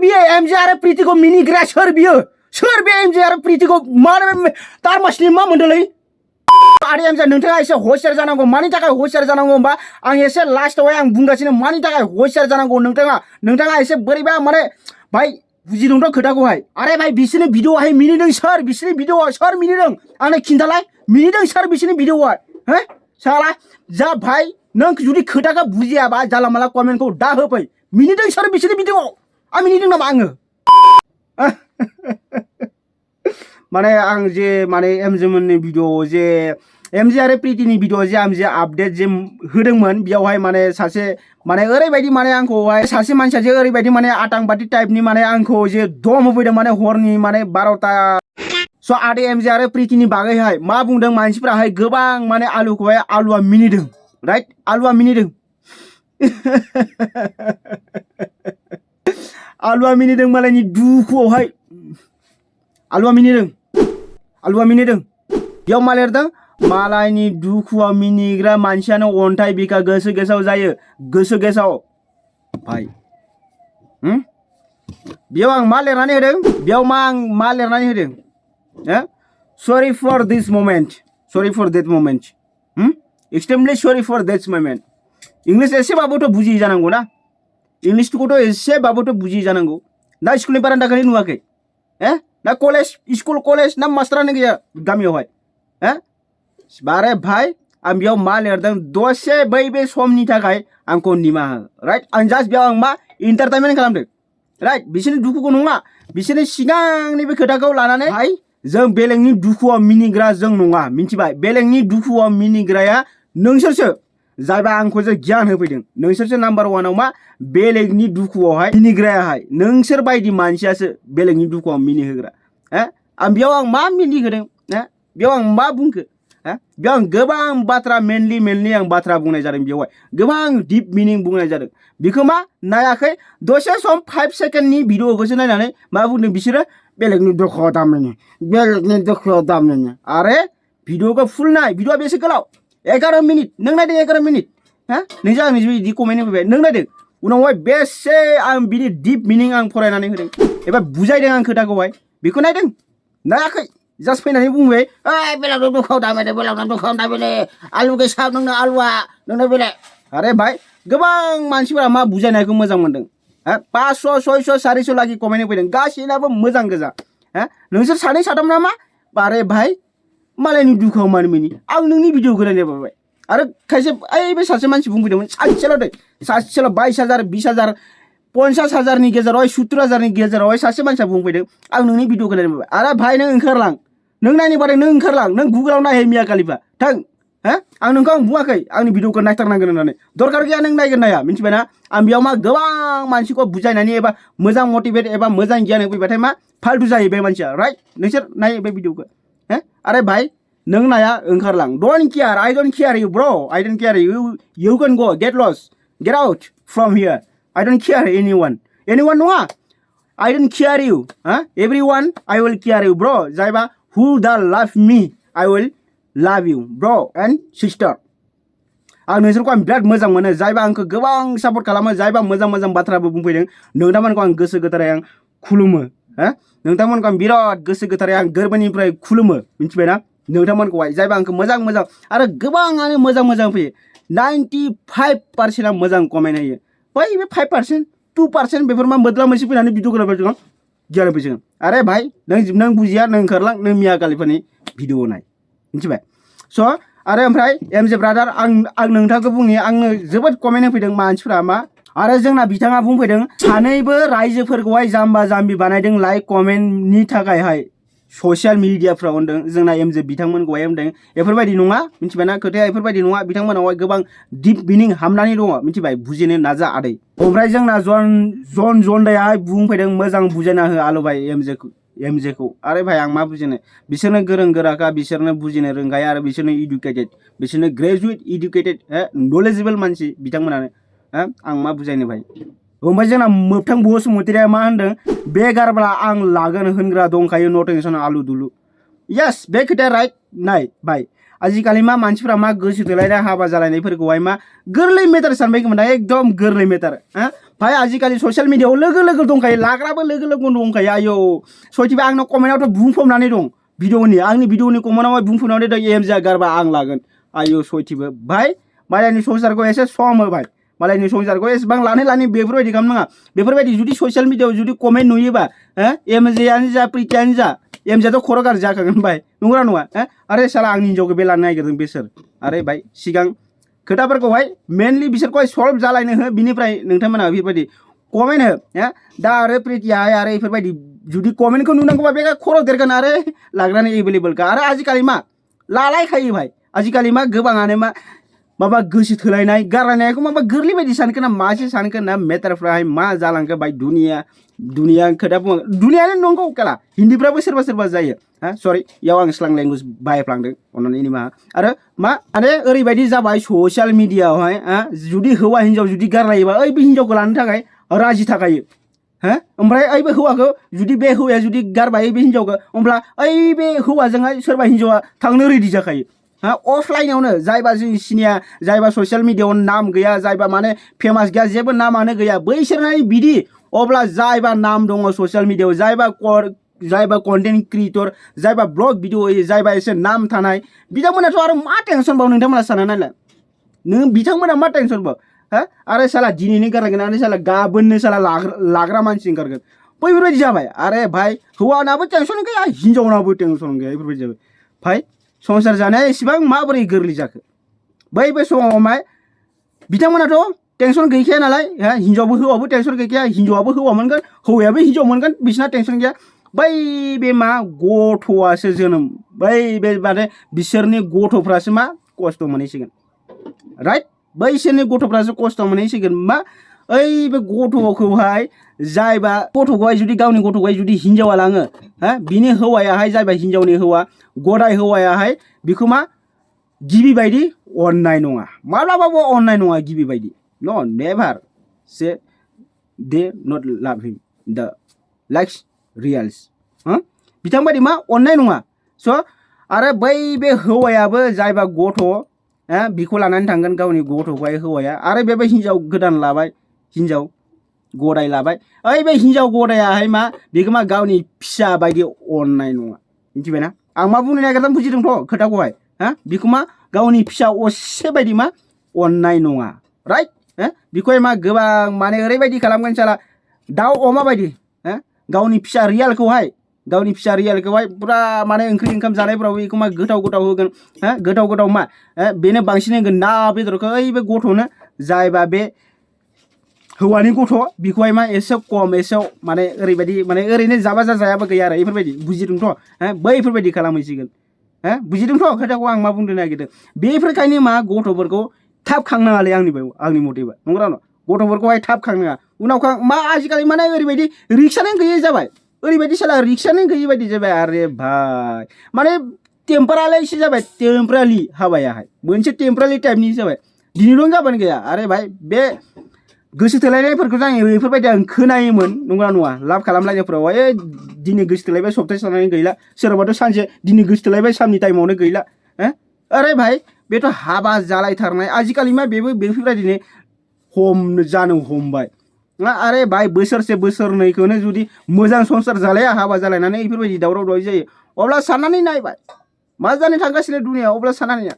बियो एमजे आरो प्रितिखौ मिनिग्रा सोर बियो सोर बे एमजे आरो प्रितिखौ माने तार मासनि मा मोनदोंलै आरो एमजे नोंथाङा एसे हसियार जानांगौ मानि थाखाय हसियार जानांगौ होनबा आं एसे लास्टआवहाय आं बुंगासिनो मानि थाखाय हसियार जानांगौ नोंथाङा एसे बोरैबा माने भाई बुजिदोंथ' खोथाखौहाय आरे भाई बिसोरनि भिडिअ'आवहाय मिनिदों सोर बिसोरनि भिडिअ'आव सोर मिनिदों आंनो खिन्थालाय मिनिदों सोर बिसोरनि भिडिअ'आव हो साला जा भाई नों जुदि खोथाखौ बुजियाबा जाला माला कमेन्टखौ दा होफै मिनिदों सोर बिसोरनि भिडिअ'आव आं मिनिदों नामा आङो माने आं जे माने एमजे मोननि भिडिअ जे एमजे आरो प्रितिनि भिडिअ जे आं जे आपडेट जे होदोंमोन बेयावहाय माने सासे माने ओरैबायदि माने आंखौहाय सासे मानसिया जे ओरैबायदि माने आतंकबादि टाइपनि माने आंखौ जे दम होफैदों माने हरनि माने 12टा स' आदै एमजे आरो प्रितिनि बागैहाय मा बुंदों मानसिफोराहाय गोबां माने आलुआ मिनिदों राइट आलुआ मिनिदों आलुआ मिनिदों मालायनि दुखुआवहाय आलुआ मिनिदों बेयाव मा लिरदों मालायनि दुखुआव मिनिग्रा मानसियानो अन्थाइ बिखा गोसो गेसाव जायो गोसो गेसाव भाई बेयाव आं मा लिरनानै होदों सरि फर दिस मोमेंट सरि फर दैट मोमेंट एक्सट्रिमलि सरि फर दैट मोमेंट इंलिश एसेबाबोथ' बुजियै जानांगौ ना इंलिशखौथ' एसेबाबोथ' बुजियै जानांगौ दा स्कुलनि बारान्दाखौनो नुवाखै ना स्कुल कलेज ना मास्टारानो गैया गामियावहाय बारे भाई आं बेयाव मा लिरदों दसे बे समनि थाखाय आंखौ निमाहा हो राइट आं जास्ट बेयाव आं मा एन्टारटेनमेन्ट खालामदों राइट बिसोरनि दुखुखौ नङा बिसोरनि सिगांनि बे खोथाखौ लानानै भाई जों बेलेगनि दुखुआव मिनिग्रा जों नङा मिन्थिबाय बेलेगनि दुखुआव मिनिग्राया नोंसोरसो जायबा आंखौ जे गियान होफैदों नोंसोरसो नाम्बार 1आव मा बेलेगनि दुखुआवहाय मिनिग्रायाहाय नोंसोर बायदि मानसियासो बेलेगनि दुखुआव मिनिहोग्रा आं बेयाव आं मा मिनिहोदों बेयाव आं मा बुंखो बेयाव आं गोबां बाथ्रा मेनलि आं बाथ्रा बुंनाय जादों बेयावहाय गोबां डिप मिनिं बुंनाय जादों बेखौ मा नायाखै दसे सम 5 सेकेन्डनि भिडिअखौसो नायनानै मा बुंदों बिसोरो बेलेगनि दुखुआव दामिनि आरे भिडिअखौ फुल नाय भिडिअआ बेसे गोलाव 11 मिनिट नों नायदों 11 मिनिट नोंसो आंनि बिदि कमेन्ट होफैबाय नों नायदों उनावहाय बेसे आं बिनि डिप मिनिं आं फरायनानै होदों एबा बुजायदों आं खोथाखौहाय बेखौ नायदों नायाखै जास्ट फैनानै बुंबाय बेलेगनि दुखुआव दामिनि आलु गेसाव नोंनो आलुआ नोंनो बेलेग आरे भाई गोबां मानसिफोरा मा बुजायनायखौ मोजां मोनदों 500 600 400 लागि कमेन्ट होफैदों गासैनाबो मोजां गोजा नोंसोर सानै साथाम नामा बारे भाई मालायनि दुखुआव मानो मिनि आं नोंनि भिडिअखौ नायबाय आरो खायसे बे सासे मानसि बुंफैदोंमोन सासेल' 22,000 20,000 50,000नि गेजेरावहाय 70,000नि गेजेरावहाय सासे मानसिया बुंफैदों आं नोंनि भिडिअखौ नायबाय आरो भाई नों ओंखारलां नों नायनो बादों नों ओंखारलां नों गुगोलाव नायहै मिया खालिफा थां आं नोंखौ आं बुङाखै आंनि भिडिअखौ नायथारनांगोन होननानै दरकार गैया नों नायगोन नाया मिन्थिबायना आं बेयाव मा गोबां मानसिखौ बुजायनानै एबा मोजां मटिभेट एबा मोजां गियान होफैबाथाय मा फाल्तु जायो बे मानसिया राइट नोंसोर नाय बे भिडिअखौ आरे भाई नों नाया ओंखारलां don't care I don't care you bro I don't care you can go get lost get out from here I don't care anyone नङा I don't care you everyone I will care you bro जायबा who that love me I will love you bro and sister आं नोंसोरखौ आं बिराद मोजां मोनो जायबा आंखौ गोबां सापर्ट खालामो जायबा मोजां बाथ्राबो बुंफैदों नोंथांमोनखौ आं गोसो गोथारै आं खुलुमो नोंथांमोनखौ आं बिराद गोसो गोथारै आं गोरबोनिफ्राय खुलुमो मिन्थिबायना नोंथांमोनखौहाय जायबा आंखौ मोजां आरो गोबाङानो मोजां फैयो 95% मोजां कमेन्ट होयो बै बे 5% 2% बेफोर मा मोद्ला मोनसे फैनानै भिडिअ खालामबाय गियान होफैसिगोन आरे भाई नों बुजिया नों ओंखारलां नों मिया खालिफानि भिडिअ नाय मिन्थिबाय स' आरो ओमफ्राय एमजे ब्रादार आं नोंथांखौ बुंनि आंनो जोबोद कमेन्ट होफैदों मानसिफ्रा मा आरो जोंना बिथाङा बुंफैदों सानैबो रायजोफोरखौहाय जाम्बा जाम्बि बानायदों लाइक कमेन्टनि थाखायहाय ससियेल मिडियाफ्राव होनदों जोंना एमजे बिथांमोनखौहाय होनदों बेफोरबायदि नङा मिन्थिबायना खोथाया बेफोरबायदि नङा बिथांमोनावहाय गोबां डिप मिनिं हाबनानै दङ मिन्थिबाय बुजिनो नाजा आदै ओमफ्राय जोंना जन बुंफैदों मोजां बुजायना हो आलु भाई एमजेखौ आरे भाई आं मा बुजिनो बिसोरनो गोरों गोराखा बिसोरनो बुजिनो रोंखाया आरो बिसोरनो इडुकेटेड बिसोरनो ग्रेजुवेट इडुकेटेड नलेजेबल मानसि बिथांमोनानो आं मा बुजायनो भाई ओमफ्राय जोंना मोगथां बसुमतारिया मा होनदों बे गारब्ला आं लागोन होनग्रा दंखायो न' टेनसन आलु दुलु यस बे खोथाया राइट नाय भाई आजिखालि मा मानसिफ्रा मा गोसो थोलायनाय हाबा जालायनायफोरखौहाय मा गोरलै मेटार सानबाय खोमा एकदम गोरलै मेटार भाई आजिखालि ससियेल मिडियाआव लोगो लोगो दंखायो लाग्राबो लोगो लोगो दंखायो आयौ सयथिबा आंनाव कमेन्टआवथ' बुंफबनानै दं भिडिअनि आंनि भिडिअनि कमेन्टआव बुंफबनानै दं एमजिआ गारबा आं लागोन आयौ सयथिबो भाई मालायनि संसारखौ एसे सम हो भाई मालायनि संसारखौ एसेबां लानै बेफोरबायदि खालामनाङा बेफोरबायदि जुदि ससियेल मिडियाआव जुदि कमेन्ट नुयोबा एमजिआनो जा प्रितियानो जा एमजिआथ' खर' गाज्रि जाखागोन भाई नंगौना नङा आरे साला आंनि हिन्जावखौ बे लानो नागिरदों बेसोर आरे भाई सिगां खोथाफोरखौहाय मेनलि बिसोरखौहाय सल्भ जालायनो हो बिनिफ्राय नोंथांमोना बेफोरबायदि कमेन्ट हो दा आरो प्रितियाहाय आरो बेफोरबायदि जुदि कमेन्टखौ नुनांगौबा बे खर' देरगोन आरो लाग्रानो एभेलेबेलखा आरो आजिखालि मा लालायखायो भाई आजिखालि मा गोबाङानो माबा गोसो थोलायनाय गारलायनायखौ माबा गोरलै बायदि सानखो ना मासे सानखो ना मेटारफ्राहाय मा जालांखो भाई दुनिया खोथा बुङो दुनियानो नंगौ केला हिन्दीफ्राबो सोरबा जायो सरि इयाव आं स्लां लेंगुवेज बाहायफ्लांदों अन्नानै निमाहा आरो मा माने ओरैबायदि जाबाय ससियेल मिडियाआवहाय जुदि हौवा हिन्जाव जुदि गारलायोबा ओइ बे हिन्जावखौ लानो थाखाय राजि थाखायो ओमफ्राय ओइ बे हौवाखौ जुदि बे हौवाया जुदि गारबाय बे हिन्जावखौ होमब्ला ओइ बे हौवाजोंहाय सोरबा हिन्जावा थांनो रेडि जाखायो अफलाइनावनो जायबा जों सिनिया जायबा ससियेल मिडियाआव नाम गैया जायबा माने फेमास गैया जेबो नामानो गैया बैसोरना बिदि अब्ला जायबा नाम दङ ससियेल मिडियाआव जायबा कन्टेन्ट क्रिएटर जायबा ब्लग भिडिअ होयो जायबा एसे नाम थानाय बिथांमोनाथ' आरो मा टेनसन बाव नोंथांमोना साना नालाय नों बिथांमोना मा टेनसन बाव आरो साला दिनैनो गारगोन आरो साला गाबोननो साला लाग्रा मानसि ओंखारगोन बैफोरबायदि जाबाय आरे भाई हौवानाबो टेनसन गैया हिन्जावनाबो टेनसन गैया बेफोरबायदि जाबाय भाई संसार जानाया एसेबां माबोरै गोरलै जाखो बै समाव मा बिथांमोनाथ' टेनसन गैखाया नालाय हिन्जावबो हौवाबो टेनसन गैखाया हिन्जावाबो हौवा मोनगोन हौवायाबो हिन्जाव मोनगोन बिसिना टेनसन गैया बै बे मा गथ'आसो जोनोम बै बे माने बिसोरनि गथ'फ्रासो मा खस्थ' मोनहैसिगोन राइट बैसोरनि गथ'फ्रासो खस्थ' मोनहैसिगोन मा ओइ बे गथ'खौहाय जायबा गथ'खौहाय जुदि गावनि गथ'खौहाय जुदि हिन्जावा लाङो बिनि हौवायाहाय जायबा हिन्जावनि हौवा गदाय हौवायाहाय बेखौ मा गिबि बायदि अननाय नङा माब्लाबाबो अननाय नङा गिबि बायदि नो नेभार से दे नट लाभ हिम द लाइक्स रियल्स बिथांबायदि मा अननाय नङा स' आरो बै बे हौवायाबो जायबा गथ' बिखौ लानानै थांगोन गावनि गथ'खौहाय हौवाया आरो बेबो हिन्जाव गोदान लाबाय हिन्जाव गदाय लाबाय ओइ बे हिन्जाव गदायाहाय मा बेखौ मा गावनि फिसा बायदि अननाय नङा मिथिबायना आं मा बुंनो नागिरदों बुजिदोंथ' खोथाखौहाय बेखौ मा गावनि फिसा असे बायदि मा अननाय नङा राइट बेखौहाय मा गोबां माने ओरैबायदि खालामगोन साला दाउ अमा बायदि गावनि फिसा रियेलखौहाय पुरा माने ओंख्रि ओंखाम जानायफ्राव बेखौ मा गोथाव होगोन गोथाव मा बेनो बांसिन होगोन ना बेदरखौ ओइ बे गथ'नो जायबा बे हौवानि गथ' बेखौहाय मा एसे खम एसे माने ओरैबायदि माने ओरैनो जाबा जायाबा गैया आरो बेफोरबायदि बुजिदोंथ' बैफोरबायदि खालामहैसिगोन बुजिदोंथ' खोथाखौ आं मा बुंनो नागिरदों बेफोरखायनो मा गथ'फोरखौ थाब खांनाङालै आंनि मथेबा नंगौना नङा गथ'फोरखौहाय थाब खांनाङा उनाव मा आजिखालि माने ओरैबायदि रिक्सानो गैयै जाबाय ओरैबायदि साला रिक्सानो गैयै बायदि जाबाय आरे भाई माने टेम्पारालिसो जाबाय टेम्पारारि हाबायाहाय मोनसे टेम्पारारि टाइपनि जाबाय दिनै दं गाबोन गैया आरे भाई बे गोसो थोलायनायफोरखौ आं बेफोरबायदि आं खोनायोमोन नंगौना नङा लाभ खालामलायनायफ्राव दिनै गोसो थोलायबाय सप्तासे थानानै गैला सोरबाथ' सानसे दिनै गोसो थोलायबाय साननि टाइमावनो गैला अरे भाई बेथ' हाबा जालायथारनाय आजिखालि मा बेफोरबायदिनो जानो हमबाय आरे भाई बोसोरसे बोसोरनैखौनो जुदि मोजां संसार जालाया हाबा जालायनानै बेफोरबायदि दावराव दावसि जायो अब्ला साननानै नायबाय मा जानो थांगासिनो दुनियायाव अब्ला साननानै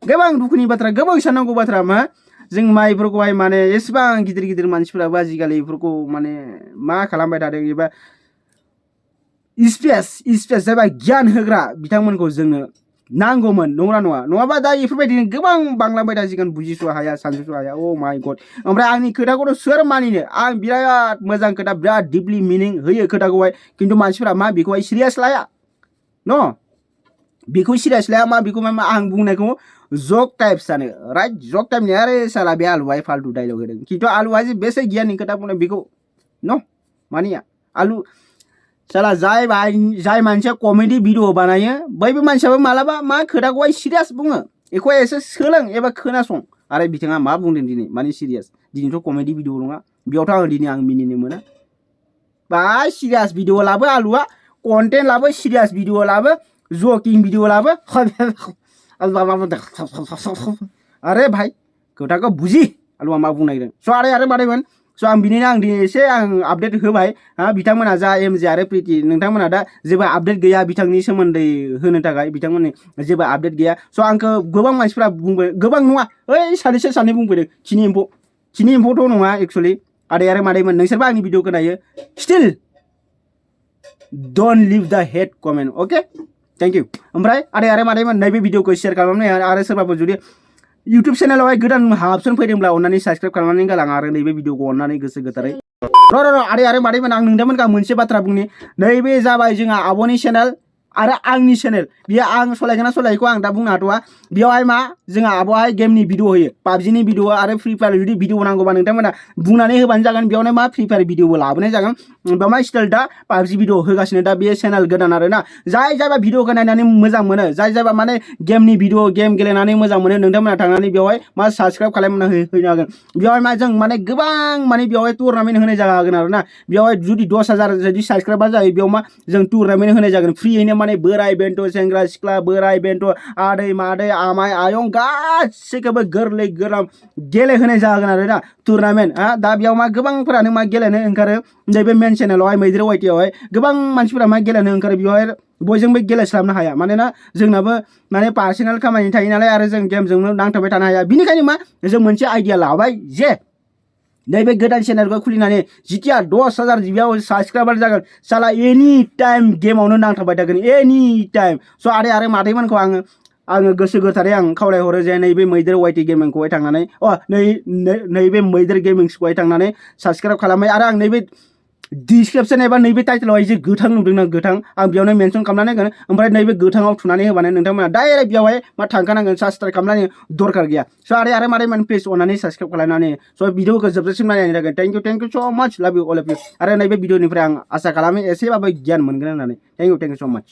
गोबां दुखुनि बाथ्रा गोबां साननांगौ बाथ्रा मा जों माइफोरखौहाय माने एसेबां गिदिर मानसिफोराबो आजिखालि बेफोरखौ माने मा खालामबाय थादों एबा स्पेस जायबा गियान होग्रा बिथांमोनखौ जोङो नांगौमोन नंगौना नङा नङाबा दा बेफोरबायदिनो गोबां बांलांबाय थासिगोन बुजिस' हाया सानजस' हाया अ माय गड ओमफ्राय आंनि खोथाखौथ' सोर मानिनो आं बिराद मोजां खोथा बिराद डिपलि मिनिं होयो खोथाखौहाय खिन्थु मानसिफोरा मा बेखौहाय सिरियास लाया बेखौ सिरियास लाया मा बेखौ मा आं बुंनायखौ जक टाइप सानो राइट जक टाइपनि आरे साला बे आलुवाय फाल्तु डायलग होदों खिन्थु आलुवा जे बेसे गियाननि खोथा बुंनाय बेखौ मानिया आलु साला जाय मानसिया कमेडि भिडिअ बानायो बैबो मानसियाबो मालाबा मा खोथाखौहाय सिरियास बुङो बेखौहाय एसे सोलों एबा खोनासं आरो बिथाङा मा बुंदों दिनै माने सिरियास दिनैथ' कमेडि भिडिअ नङा बेयावथ' दिनै आं मिनिनो मोना बा सिरियास भिडिअ लाबो आलुआ कन्टेन्ट लाबो सिरियास भिडिअ लाबो जकिं भिडिअ लाबो अरे भाई खोथाखौ बुजि आलुआ मा बुंनो नागिरदों स' आरो बानायगोन स' आं बिनिनो आं दिनै एसे आं आपडेट होबाय बिथांमोना जा एमजे आरो प्रिति नोंथांमोना दा जेबो आपडेट गैया बिथांनि सोमोन्दै होनो थाखाय बिथांमोननि जेबो आपडेट गैया स' आंखौ गोबां मानसिफ्रा बुंबाय गोबां नङा ओइ सानै बुंफैदों चिनि एम्फौथ' नङा एक्चुअलि आदै आरो मादैमोन नोंसोरबो आंनि भिडिअखौ नायो स्टिल डोन्ट लिभ द hat comment okay thank you ओमफ्राय आदै आरो मादैमोन नैबे भिडिअखौ शेयार खालामनाय आरो सोरबाफोर जुदि इउटुब चेनेलावहाय गोदान हाबसन फैदोंब्ला अन्नानै साबस्क्राइब खालामनानै गालां आरो नैबे भिडिअखौ अन्नानै गोसो गोथारै र' आदै आरो मादैमोन आं नोंथांमोनखौ मोनसे बाथ्रा बुंनि नैबे जाबाय जोंहा आब'नि चेनेल आरो आंनि चेनेल बियो आं सलायगोन ना सलायैखौ आं दा बुंनो हाथ'वा बेयावहाय मा जोंहा आब'हाय गेमनि भिडिअ होयो पाबजिनि भिडिअ आरो फ्रि फायार जुदि भिडिअ नांगौबा नोंथांमोना बुंनानै होबानो जागोन बेयावनो मा फ्रि फायार भिडिअबो लाबोनाय जागोन बेवहाय स्टिल दा पाबजि भिडिअ होगासिनो दा बे चेनेल गोदान आरोना जायबा भिडिअखौ नायनानै मोजां मोनो जायबा माने गेमनि भिडिअ गेम गेलेनानै मोजां मोनो नोंथांमोना थांनानै बेवहाय मा साबस्क्राइब खालामना होनो हागोन बेवहाय मा जों माने गोबां माने बेवहाय टुर्नामेन्ट होनाय जागोन आरोना बेवहाय जुदि 10,000 जुदि साबस्क्राइबार जायो बेयाव मा जों टुर्नामेन्ट होनाय जागोन फ्रियैनो माने बोराय बेन्थ' सेंग्रा सिख्ला बोराय बेन्थ' आदै मादै आमाय आयं गासैखौबो गोरलै गोराम गेलेहोनाय जागोन आरोना टुर्नामेन्ट दा बेयाव मा गोबांफोरानो मा गेलेनो ओंखारो नैबे मेन चेनेलावहाय मैदेर वाइटियावहाय गोबां मानसिफोरा मा गेलेनो ओंखारो बेवहाय बयजोंबो गेलेस्लाबनो हाया मानोना जोंनाबो माने पार्सनेल खामानि थायो नालाय आरो जों गेमजोंनो नांथाबबाय थानो हाया बिनिखायनो मा जों मोनसे आइडिया लाबाय जे नैबे गोदान चेनेलखौ खुलिनानै जिथिया 10,000 बेयाव साबस्क्राइबार जागोन साला एनि टाइम गेमावनो नांथाबबाय थागोन एनि टाइम स' आरो मादैमोनखौ आङो गोसो गोथारै आं खावलायहरो जे नैबे मैदेर वाइटि गेमिंखौहाय थांनानै नैबे मैदेर गेमिंसखौहाय थांनानै साबस्क्राइब खालामबाय आरो आं नैबे डिसक्रिप्शन एबा नैबे टाइटेलावहाय जे गोथां नुदोंना गोथां आं बेयावनो मेनसन खालामनानै होगोन ओमफ्राय नैबे गोथाङाव थुनानै होबानो नोंथांमोना डाइरेक्ट बेयावहाय मा थांखानांगोन साबस्क्राइब खालामनानै दरकार गैया स' आरो मादैमोन प्लिज अननानै साबस्क्राइब खालामनानै स' भिडिअखौ जोबजासिम नायनायनि थाखाय थेंक इउ स' माच लाभ इउ अल अफ इउ आरो नैबे भिडिअनिफ्राय आं आसा खालामो एसेबाबो गियान मोनगोन होननानै थेंक इउ स' माच